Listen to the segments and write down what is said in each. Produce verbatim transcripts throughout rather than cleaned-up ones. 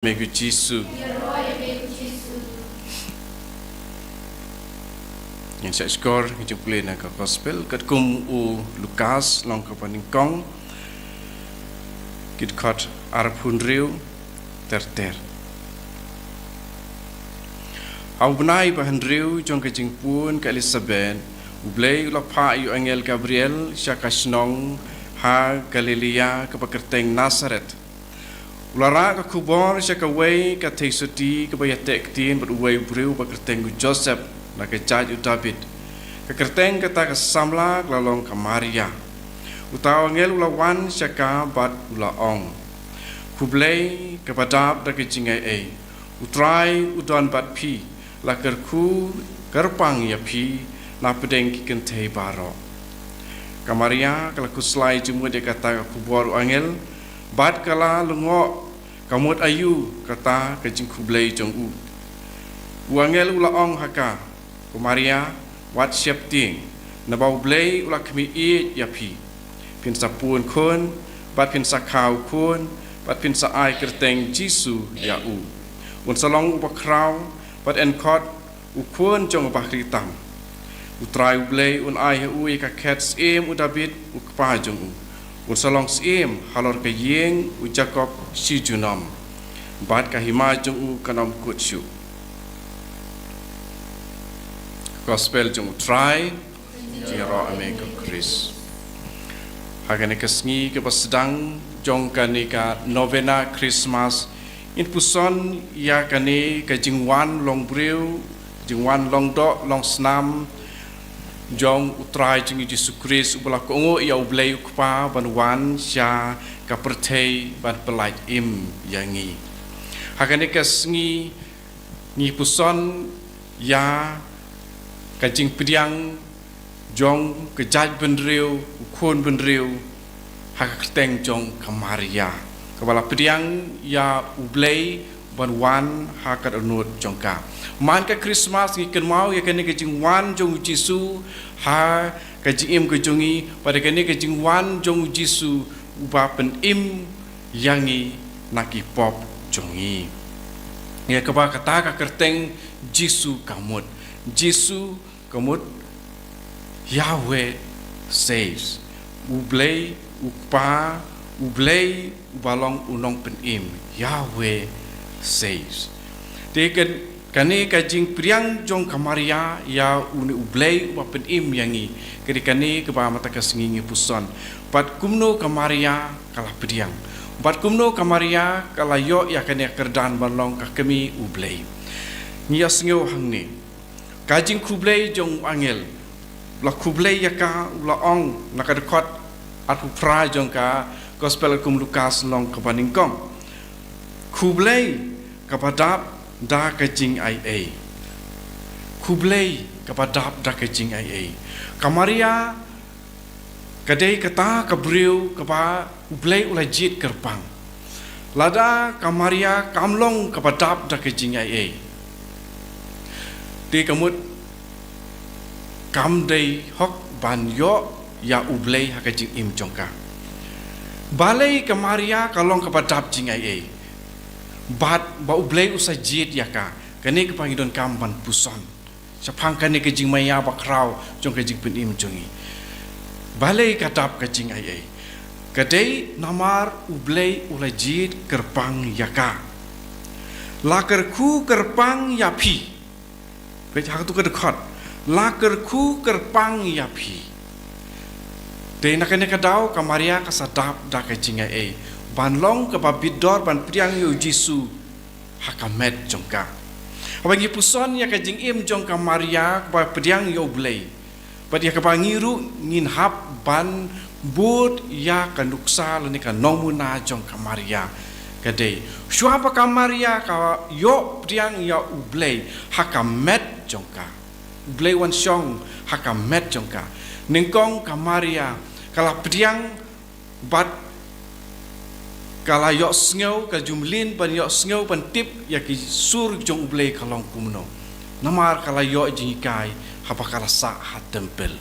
Me ko Jisu. Ngin sa shkor, ngin jingpule na ka gospel katkum u Lukas lynnong kaba nyngkong, ki dkhot arphew hynriew ter ter. Ha u bnai ba hynriew jong ka jingpun ka Elisabet, U Blei u la phah ïa u angel Gabriel sha ka shnong ha Galilaia kaba kyrteng Nasaret. U la rah ka khubor sha kawei ka theisotti kaba ïateh ktien bad uwei u briew ba kyrteng u Joseph, na ka jait u Dabid. Ka kyrteng kata ka samla ka la long ka Maria. Uta u angel u la wan sha ka bad u la ong: Khublei, kaba dap da ka jingaiei, U Trai u don bad phi, la kyrkhu kyrpang ïa phi napdeng ki kynthei baroh. Ka Maria ka la khuslai jingmut ïa kata ka khubor u angel, bad ka la lyngngoh ka mut aïu kata ka jingkhublei jong u. U angel u la ong ha ka: Ko Maria, wat sheptieng, naba U Blei u la khmih ïeit ïa phi. Phin sa pun khun, bad phin sa kha u khun, bad phin sa ai kyrteng Jisu ïa u. Un sa long uba khraw, bad yn khot u Khun jong u Bahri Tam. U Trai U Blei un ai ha u ïa ka khet syiem u Dabid u kpa jong u. Un sa long syiem halor ka ïing u Jakob shi junom, bad ka hima jong u kan ym kut shuh. Gospel jong U Trai. Jingïaroh ïa me ko Khrist. Ha kane ka sngi kaba sdang jong kane ka novena Christmas, ngin puson ïa kane ka jingwan long briew, jingwan long doh long snam jong U Trai jong ngi Jisu Khrist, uba la kohnguh ïa U Blei u Kpa ban wan sha ka pyrthei ban pyllait im ïa ngi. Ha kane ka sngi ngi puson ïa ka jingpdiang jong ka jaitbynriew, u khunbynriew, ha ka kyrteng jong ka Maria, kaba la pdiang ïa U Blei ban wan ha ka dohnud jong ka. Man ka Christmas ngi kynmaw ïa kane ka jingwan jong u Jisu ha ka jingim ka jong ngi, bad ïa kane ka jingwan jong u Jisu uba pynim ïa ngi na ki pop jong ngi. Ïa kaba kata ka kyrteng Jisu ka mut. Jisu ka mut Yahweh saves. U Blei u Kpa, U Blei uba long u nongpynim, Yahweh saves. Te kan, kane ka jingpdiang jong ka Maria ïa une U Blei uba pynim ïa ngi, ka dei kane kaba mynta ka sngi ngi puson. Bad kumno ka Maria ka la pdiang, bad kumno ka Maria ka la ïoh ïa kane ka kyrdan ban long ka kmie U Blei. Ngi ïa sngew hangne ka jingkhublei jong u angel. La khublei ïa ka, u la ong na ka dkhot arphew phra jong ka Gospel kum Lukas lynnong kaba nyngkong: Khublei, kaba dap da ka jingaiei. Khublei, kaba dap da ka jingaiei. Ka Maria ka dei kata ka briew kaba U Blei u la jied kyrpang. Lada ka Maria kam long kaba dap da ka jingaiei, te ka mut kam dei hok ban ïoh ïa U Blei ha ka jingim jong ka. Balei ka Maria ka long kaba dap jingaiei, bad ba U Blei u sa jied ïa ka? Kane kaba ngi donkam ban puson shaphang kane ka jingmaïa bakhraw jong ka jingpynim jong ngi. Balei ka dap ka jingaiei? Ka dei namar U Blei u la jied kyrpang ïa ka. La kyrkhu kyrpang ïa phi. Peit ha katu ka dkhot, la kyrkhu kyrpang ïa phi. Te na kane ka daw ka Maria ka sa dap da ka jingaiei ban long kaba bit dor ban pdiang ïa u Jisu ha ka met jong ka. Haba ngi puson ïa ka jingim jong ka Maria kaba pdiang ïa U Blei, bad ïa kaba ngi ruh ngin hap ban bud ïa ka nuksa lane ka nongmuna jong ka Maria, ka dei shuwa ba ka Maria ka ïoh pdiang ïa U Blei ha ka met jong ka. U Blei wan shong ha ka met jong ka. Nyngkong ka Maria ka la pdiang bad ka la ïohsngew, ka ju mlien ban ïohsngew ban tip ïa ki sur jong U Blei ka long kumno. Namar ka la ïoh jinghikai haba ka la sah ha templ.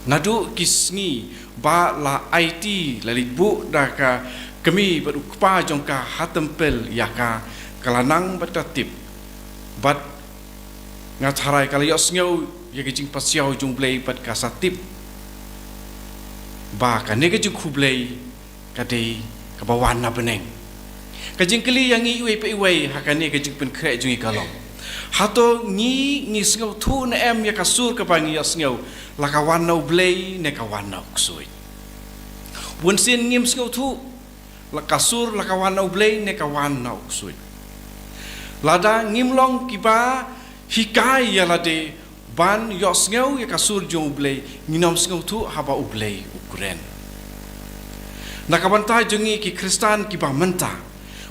Naduh ki sngi ba la aiti, la leit buh da ka kmie bad u kpa jong ka ha templ ïa ka, ka la nang bad ka tip. Bad nga tharai ka la ïohsngew ïa ka jingpasiaw jong U Blei bad ka sa tip ba kane ka jingkhublei ka dei kaba wan na bneng. Ka jingkylli ïa ngi iwei pa iwei ha kane ka jingpynkhreh jong ngi ka long, hato ngi, ngi sngewthuh ne em ïa ka sur kaba ngi ïohsngew, la ka wan na U Blei ne ka wan na u ksuid? Bunsien ngim sngewthuh la ka sur la ka wan na U Blei ne ka wan na u ksuid. Lada ngim long kiba hikai ïa lade ban ïohsngew ïa ka sur jong U Blei, ngin ym sngewthuh haba U Blei u kren. Na ka bynta jong ngi ki Khristan kiba mynta,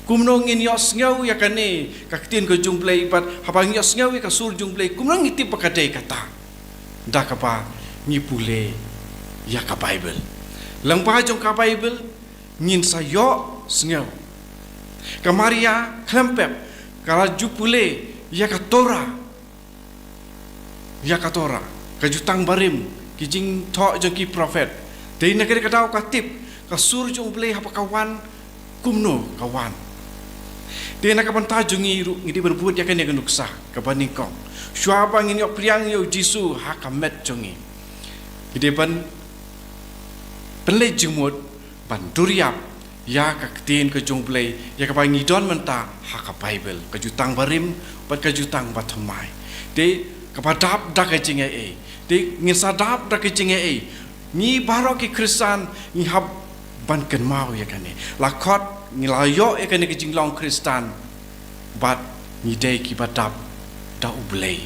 kumno ngin ïohsngew ïa kane ka ktien ka jong U Blei, bad haba ngi ïohsngew ïa ka sur jong U Blei, kumno ngi tip ba ka dei kata? Da kaba ngi pule ïa ka Baibl. Lyngba jong ka Baibl ngin sa ïohsngew. Ka Maria khlem pep ka la ju pule ïa ka Torah, ïa ka Torah, ka Jutang Barim, ki jingthoh jong ki prophet. Te na kane ka daw ka tip ka sur jong U Blei haba ka wan, kumno ka wan. Te na ka bynta jong ngi ruh ngi dei ban bud ïa kane ka nuksa kaba nyngkong. Shuwa ba ngin ïoh pdiang ïa U Jisu ha ka met jong ngi, ngi dei ban pynleit jingmut ban dur ïap ïa ka ktien ka jong U Blei, ïa kaba ngi don mynta ha ka Baibl, ka Jutang Barim bad ka Jutang Bathymmai. Te kaba dap da ka jingaiei. Te ngin sa dap da ka jingaiei. Ngi baroh ki Khristan ngi hap ban kynmaw ïa kane. La khot ngi la ïoh ïa kane ka jinglong Khristan, bad ngi dei kiba dap da U Blei.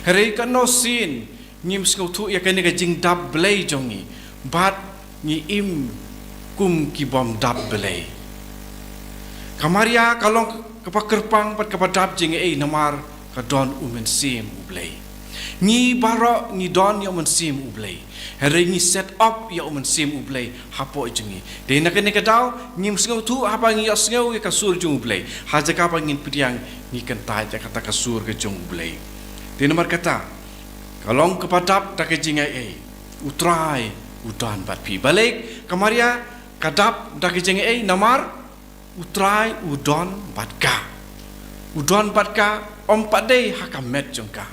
Hynrei katno sien ngim sngewthuh ïa kane ka jingdap Blei jong ngi, bad ngi im kum ki bym dap Blei. Ka Maria ka long kaba kyrpang bad kaba dap jingaiei namar ka don U Mynsiem U Blei. Ngi baroh ngi don ïa U Mynsiem U Blei. Hynrei ngi set up ïa U Mynsiem U Blei hapoh jong ngi. Te na kane ka daw ngim sngewthuh haba ngi ïohsngew ïa ka sur jong U Blei. Ha jaka ba ngin pdiang, ngi kyntait ïa kata ka sur ka jong U Blei. Te namar kata, ka long kaba dap da ka jingaiei. U Trai u don bad phi. Balei ka Maria ka dap da ka jingaiei? Namar U Trai u don bad ka. U don bad ka ym pat dei ha ka met jong ka.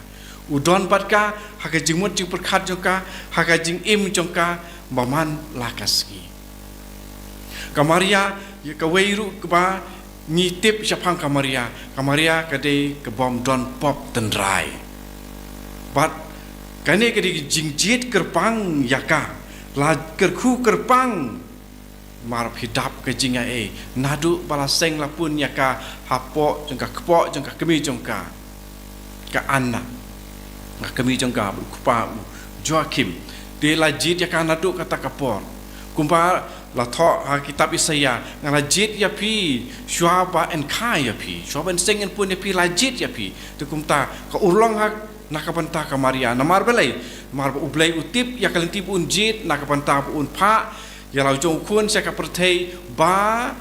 U don bad ka ha ka jingmut jingpyrkhat jong ka, ha ka jingim jong ka, ba man la ka sngi. Ka Maria, ïa kawei ruh kaba ngi tip shaphang ka Maria, ka Maria ka dei ka bym don pop tynrai. Bad kane ka dei ka jingjied kyrpang ïa ka, la kyrkhu kyrpang, mar phi dap ka jingaiei, naduh ba la seng la pun ïa ka hapoh jong ka kpoh jong ka kmie jong ka, ka Anna, ka kmie jong ka, u kpa u Joachim. Te la jied ïa ka naduh kata ka por. Kumba la thoh ha kitab Isaïah, nga la jied ïa phi shuwa ba yn kha ïa phi, shuwa ba yn seng yn pun ïa phi la jied ïa phi. Te kumta ka urlong ha na ka bynta ka Maria. Namar balei? Namar ba U Blei u tip ïa ka lynti ba un jied, na ka bynta ba un phah ïa la u jong u khun sha ka pyrthei ba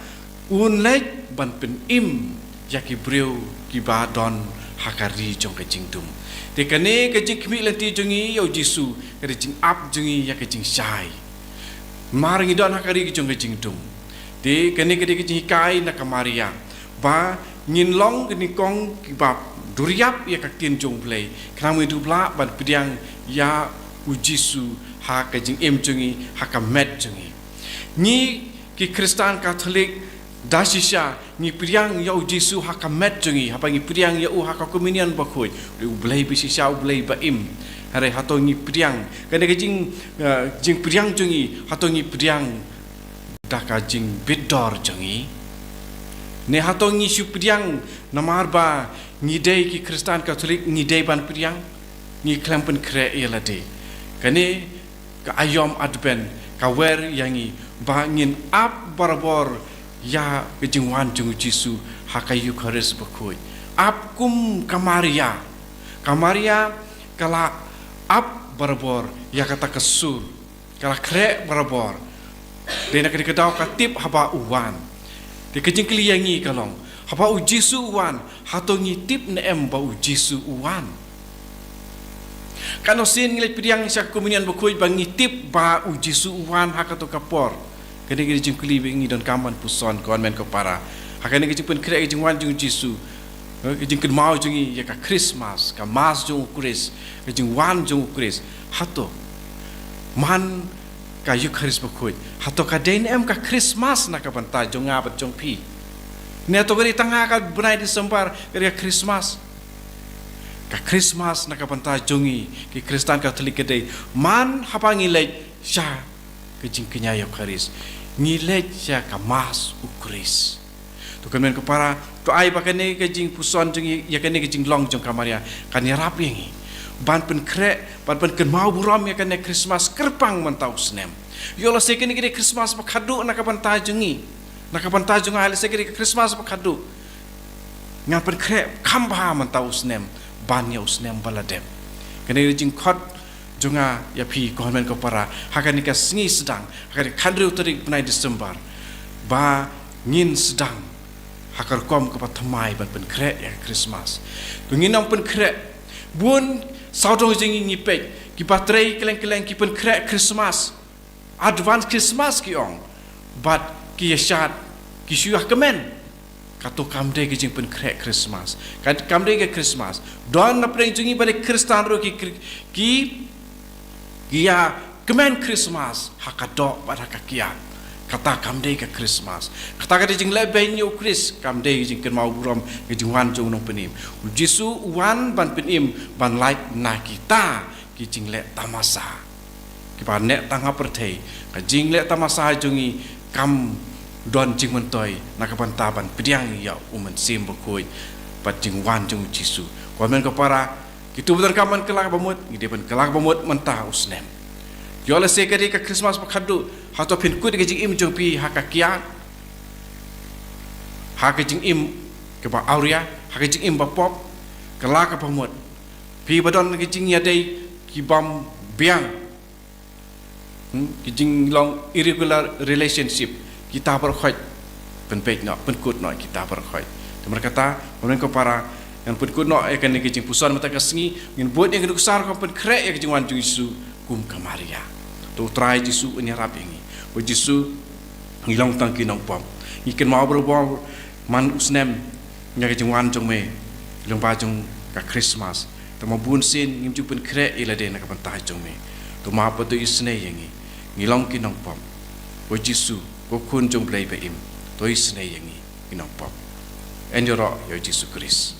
un leit ban pynim ïa ki briew kiba don ha ka ri jong ka jingdum. Te kane ka jingkhmih lynti jong ngi ïa U Jisu, ka dei jingap jong ngi ïa ka jingshai. Mar ngi don ha ka ri jong ka jingdum. Te kane ka dei ka jinghikai na ka Maria, ba ngin long ka nyngkong kiba dur ïap ïa ka ktien jong U Blei, khnang ba ngin dup lah ban pdiang ïa U Jisu ha ka jingim jong ngi, ha ka met jong ngi. Ngi ki Khristan Katholik da shisha ngi pdiang ïa U Jisu ha ka met jong ngi, haba ngi pdiang ïa u ha ka Komunion Bakhuid. U Blei ba shisha, U Blei ba im. Hynrei hato ngi pdiang, kane ka jing, eh, jingpdiang jong ngi, hato ngi pdiang da ka jingbit dor jong ngi? Ne hato ngi shu pdiang namar ba ngi dei ki Khristan Katholik, ngi dei ban pdiang, ngi khlem pynkhreh ïa lade? Kane ka aïom Advent ka wer ïa ngi ba ngin ap barabor ïa ka jingwan jong U Jisu ha ka Eukharist Bakhuid. Ap kum ka Maria. Ka Maria ka la ap barabor ïa kata ka sur. Ka la khreh barabor. Te na kane ka daw ka tip haba u wan. Te ka jingkylli ïa ngi ka long, haba U Jisu u wan, hato ngi tip ne em ba U Jisu u wan? Katno sien ngi leit pdiang sha ka Komunion Bakhuid ba ngi tip ba U Jisu u wan ha kato ka por? Kane ka jingkylli ba ngi donkam ban puson, ko hynmen ko para. Ha kane ka jingpynkhreh ka jingwan jong u Jisu, eh, ka jingkynmaw jong ngi ïa ka Christmas, ka Mass jong u Khrist, ka jingwan jong u Khrist. Hato man ka Ïukharist Bakhuid, hato ka dei ne em ka Christmas na ka bynta jong nga bad jong phi? Ne hato ka dei tang ha ka bnai December ka dei ka Christmas? Ka Christmas na ka bynta jong ngi ki Khristan Katholik ka dei man haba ngi leit sha ka jingkñia Ïukharist, ngi leit sha ka Mass u Khrist. To ko hynmen ko para, to ai ba kane ka jingpuson jong ngi ïa kane ka jinglong jong ka Maria kan ïarap ïa ngi ban pynkhreh, ban pynkynmaw burom ïa kane Christmas kyrpang mynta u snem. Ïoh lehse kane ka dei Christmas ba khadduh na ka bynta jong ngi, na ka bynta jong nga, lehse ka dei ka Christmas ba khadduh. Ngan pynkhreh kham bha mynta u snem ban ïa u snem ba la dep. Kane ka dei ka jingkhot jong nga ïa phi, ko hynmen ko para, ha kane ka sngi sdang, ha kane ka khathynriew tarik bnai December, ba ngin sdang ha ka rukom kaba thymmai ban pynkhreh ïa ka Christmas. To ngin ym pynkhreh, bun sawdong jong ngi ngi peit, kiba trei kylleng kylleng ki pynkhreh Christmas, advance Christmas ki ong, bad ki ïa shad, ki shu ïa kmen. Kato kam dei ka jingpynkhreh Christmas, ka kam dei ka Christmas. Don na pdeng jong ngi ba dei Khristan ruh ki, ki, ki ïa kmen Christmas ha ka doh bad ha ka kiad. Kata kam dei ka Christmas. Kata ka dei jingleh beiñ ïa u Khrist, kam dei ka jingkynmaw burom ka jingwan jong u Nongpynim. U Jisu u wan ban pynim, ban lait na kita ki jingleh tamasa kiba neh tang ha pyrthei. Ka jingleh tamasa jong ngi kam don jingmyntoi na ka bynta ban pdiang ïa u Mynsiem Bakhuid bad jingwan jong u Jisu. Ko hynmen ko para, kito ba donkam ban kylla ka bamut, ngi dei ban kylla ka bamut mynta u snem. Ïoh lehse ka dei ka Christmas ba khadduh, hato phin kut ka jingim jong phi ha ka kiad, ha ka jingim kaba awria, ha ka jingim ba pop? Kylla ka bamut. Phi ba don ka jingïadei ki bym biang, hmm, ki jinglong irregular relationship, kita baroh khoit pynpeit noh, pynkut noh kita baroh khoit. Te namar kata, ko hynmen ko para, ngan pynkut noh ïa kane ka jingpuson mynta ka sngi, ngin bud ïa ka dusar, ko pynkhreh ïa ka jingwan jong u Jisu kum ka Maria. To u Trai Jisu un ïarap ïa ngi. Ko Jisu, ngi long tang ki nongpop. Ngi kynmaw barabor man u snem ïa ka jingwan jong me lyngba jong ka Christmas. Tangba bun sien ngim ju pynkhreh ïa lade na ka bynta jong me. To map bad to isynei ïa ngi. Ngi long ki nongpop. Ko Jisu, ko Khun jong u Blei ba im, to isynei ïa ngi ki nongpop. Yn ïaroh ïa u Jisu Khrist.